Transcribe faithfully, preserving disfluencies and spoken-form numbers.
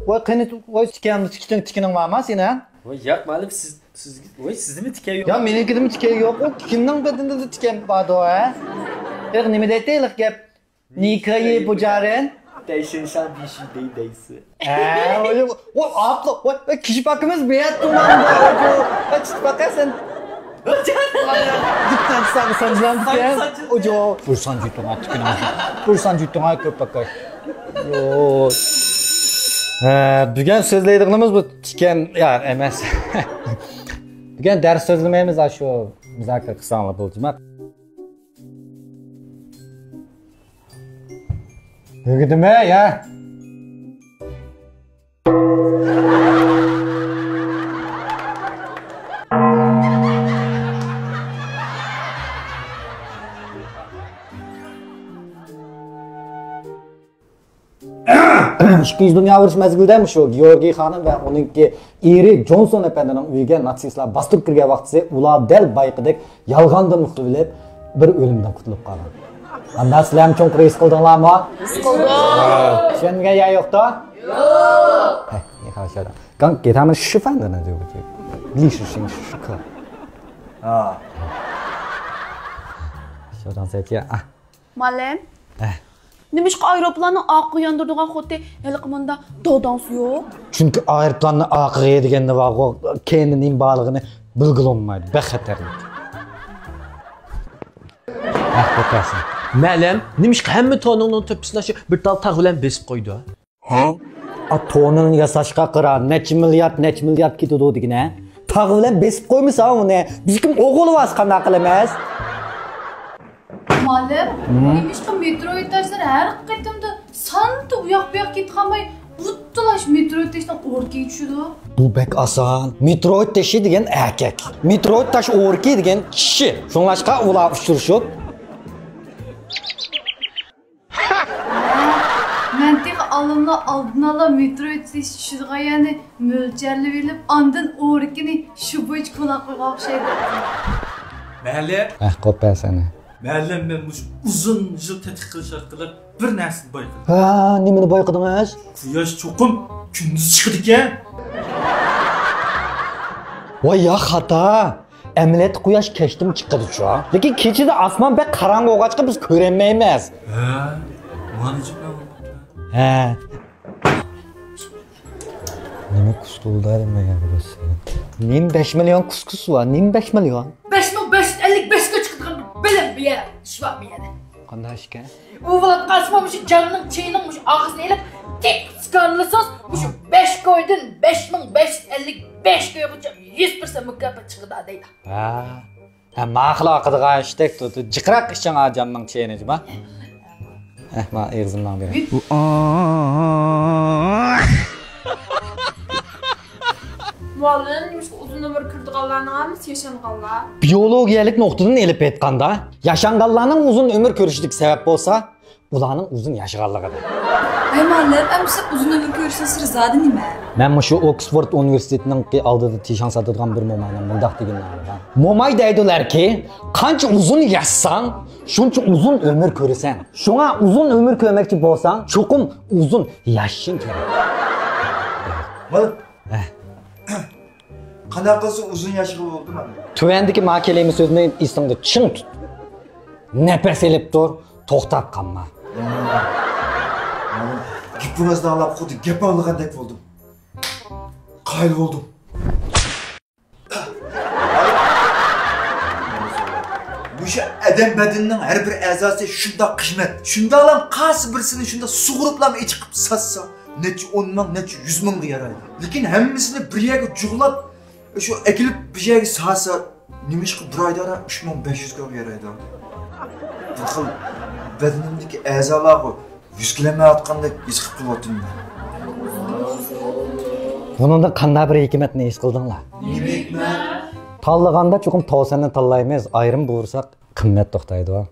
ۋاي، قېنى، ۋاي، تىكەن، تىكىنىڭ، تىكىنىڭ بارمۇ سېنىڭ؟ ۋاي، ياق، مۇئەللىم، سىز، سىز، ۋاي، سىزدىمۇ تىكەن يوق؟ يا، مېنىڭكىدىمۇ تىكەن يوق. ئۇ كىمنىڭ بەدىنىدە تىكەن باردۇ، ھە؟ ئېغ، نېمە دەيتتى ھېلىقى گەپ؟ نىكايى بۇجارەن. دەيشىنشان بىشى دەي دەيسى. ھە، ۋاي، ۋاي، ئاپلا، ۋاي، ۋاي، كىشى پاكىمىز بېيەت تۇماندا. ۋاي، چىت پاكا سەن. دىققەت ساغ سانجىلامدىكەن. ئوجو. بىر سانجى تۇڭا تىكىنىڭ. بىر سانجى تۇڭا كۆپ پاكا. يو. ھە، بۈگۈن سۆزلەيدىغىنىمىز بۇ تىكەن يار ئەمەس. بۈگۈن دەرس سۆزلىمەيمىز، ئاشۇ مۇزاكىرە قىلساڭلار بولدىما. ئۆگىدىمە يا. ئىككىنچى دۇنيا ئۇرۇش مەزگىلىدە مۇشۇ گېئورگىي خانىم ۋە ئۇنىڭكى ئېرى جونسون ئەپەندىنىڭ ئۆيىگە ناتسىستلار باستۇرۇپ كىرگەن ۋاقتىسى ئۇلار دەل بايىقىدەك يالغاندىن ئۇتۇلۇپ، بىر ئۆلۈمدىن قۇتۇلۇپ قالغان. ئەمما سىلەرمۇ چوڭقۇر ھېس قىلدىڭلارمۇ؟ ھېس قىلدۇق. چۈشەنمىگەن يەر يوقتۇ؟ يوق. ھە، 你好，校长。刚给他们示范的呢，对不对？历史性时刻。啊。校长再见啊。 مۇئەللىم، ھە. نېمىشقا ئايروپىلاننىڭ ئاقىغا ياندۇرىدىغان خوتى ھېلىقى مۇندا داڭدۇڭسى يوق؟ چۈنكى ئايروپىلاننىڭ ئاقىغى دېگەندە بارغۇ، كەينىدە نېمە بارلىقىنى بىلگىلى بولمايدۇ، بەك خەتەرلىك. ھە، قوتارسىن. مۇئەللىم، نېمىشقا ھەممە تونۇڭنىڭ تۆپىسىنى شۇ بىر تال تاغ بىلەن بېسىپ قويىدۇ؟ ھە؟ ئا، تونىنى ياساشقا قارا، نەچچە مىليارد، نەچچە مىليارد كېتىدۇ دېگىنە. تاغ بىلەن بېسىپ قويمىسا ئۇنى، بىزكىم ئوغۇل بارسا قانداق قىلىمىز؟ مۇئەللىم، نېمىشقا مېترويىد تاشلار ھەر قېتىمدا سانتا ئۇياق بۇياق كېتىپ قالماي، ئۇددىلا شۇ مېترويىد تاشنىڭ ئوركىگە چۈشىدۇ؟ بۇ بەك ئاسان. مېترويىد تېشى دېگەن ئەركەك. مېترويىد تاش ئوركى دېگەن چىشى. شۇڭلاشقا ئۇلار ئۇچرىشىپ، مەن تېخى ئالىملار ئالدىن ئالا مېترويىد تېشى چۈشىدىغان يەرنى مۆلچەرلىۋېلىپ، ئاندىن ئوركىنى شۇ بويىچە كولاپ قويغان ئوخشايدۇ. مەلىم. ھە، قوپ بەرسەنە. مەلىم، مەن مۇشۇ ئۇزۇن يىل تەتقىق قىلىش ئارقىلىق بىر نەرسىنى بايقىدىم. ھە، نېمىنى بايقىدىڭىز؟ قۇياش چوقۇم كۈندۈز چىقىدىكەن. ۋاي يا، خاتا. ئەمەلىيەتتە قۇياش كەچتىمۇ چىقىدۇچۇ. لېكىن كېچىدە ئاسمان بەك قاراڭغۇ بولغاچقا بىز كۆرەلمەيمىز. ھە، مانا جىق. ھە. نېمە كۇسكۇلدايدىم مەن يەنە بىر. نېمە بەش مىليون كۇسكۇس بار؟ نېمە بەش مىليون؟ بەش مىڭ بەش يۈز ئەللىك بەشكە چىقىدىغان بىر بىلىم بۇ يەر. ئىش بار بۇ يەردە. قانداق ئىكەن؟ ئۇ ۋاقىتقا ئاسما مۇشۇ جاننىڭ چېيىنىڭ مۇشۇ ئاغزىنى ئېلىپ، تىك سىكانلىسىڭىز، مۇشۇ بەش كويدىن بەش مىڭ بەش يۈز ئەللىك بەش كويغىچە يۈز پىرسەنت مۇكاپات چىقىدۇ دەيدۇ. ھە. ھە، ماقۇل ئاقىدىغان ئىشتەك تۇتۇپ، جىقراق ئىچىڭ جاننىڭ چېيىنى جۇما. ھە، ما ئېغىزىمنى بېرىڭ. مۇئەللىم، نېمىشقا ئۇزۇن ئۆمۈر كۆرىدىغانلارنىڭ ھەممىسى ياشانغانلار؟ بىيولوگىيەلىك نۇقتىدىن ئېلىپ ئېيتقاندا، ياشانغانلارنىڭ ئۇزۇن ئۆمۈر كۆرۈشىدىكى سەۋەب بولسا، ئۇلارنىڭ ئۇزۇن ياشىغانلىقىدۇر. ھەي مۇئەللىم، ئەمىسە ئۇزۇن ئۆمۈر كۆرۈشنىڭ سىرى زادى نېمە؟ مەن مۇشۇ ئوكسفورد ئۇنىۋېرسىتېتىنىڭكى ئالدىدا تىشاڭ ساتىدىغان بىر موماينىڭ مۇنداق دېگىنىنى ئاڭلىغان. موماي دەيدۇلەركى، قانچە ئۇزۇن ياشىساڭ، شۇنچە ئۇزۇن ئۆمۈر كۆرىسەن. شۇڭا ئۇزۇن ئۆمۈر كۆرمەكچى بولساڭ، چوقۇم ئۇزۇن ياشىشىڭ كېرەك. مانا. ھە. قانداق قىلسا ئۇزۇن ياشىغىلى بولىدۇ مانا؟ تۆۋەندىكى ما كەلىمە سۆزنى ئېسىڭدە چىڭ تۇت. نەپەس ئېلىپ تۇر، توختاپ قالما. مانا، مانا، گېپىڭىزنى ئاڭلاپ خۇددى گەپ ئاڭلىغاندەك بولدۇم. قايىل بولدۇم. مۇشۇ ئادەم بەدىنىنىڭ ھەر بىر ئەزاسى شۇنداق قىممەت. شۇنداقلا قايسى بىرسىنى شۇنداق سۇغۇرۇپلا ئېچىقىپ ساتسا، نەچچە ئون مىڭ، نەچچە يۈز مىڭغا يارايدۇ. لېكىن ھەممىسىنى بىر يەرگە جۇغلاپ، شۇ ئەكېلىپ بىر يەرگە سالسا، نېمىشقا بىر ئايدا ئۈچ مىڭ بەش يۈزگە يارايدۇ؟ بىر خىل بەدىنىمدىكى ئەزالارغۇ يۈزگىلەنمەيۋاتقاندەك ھېس قىلىپ تۇرۇۋاتىمەن. بۇنىڭدىن قانداق بىر ھېكمەتنى ھېس قىلدىڭلار؟ نېمە ھېكمەت؟ تاللىغاندا چوقۇم تاۋسەننى تاللايمىز، ئايرىم بۇيرۇساق قىممەت توختايدۇ.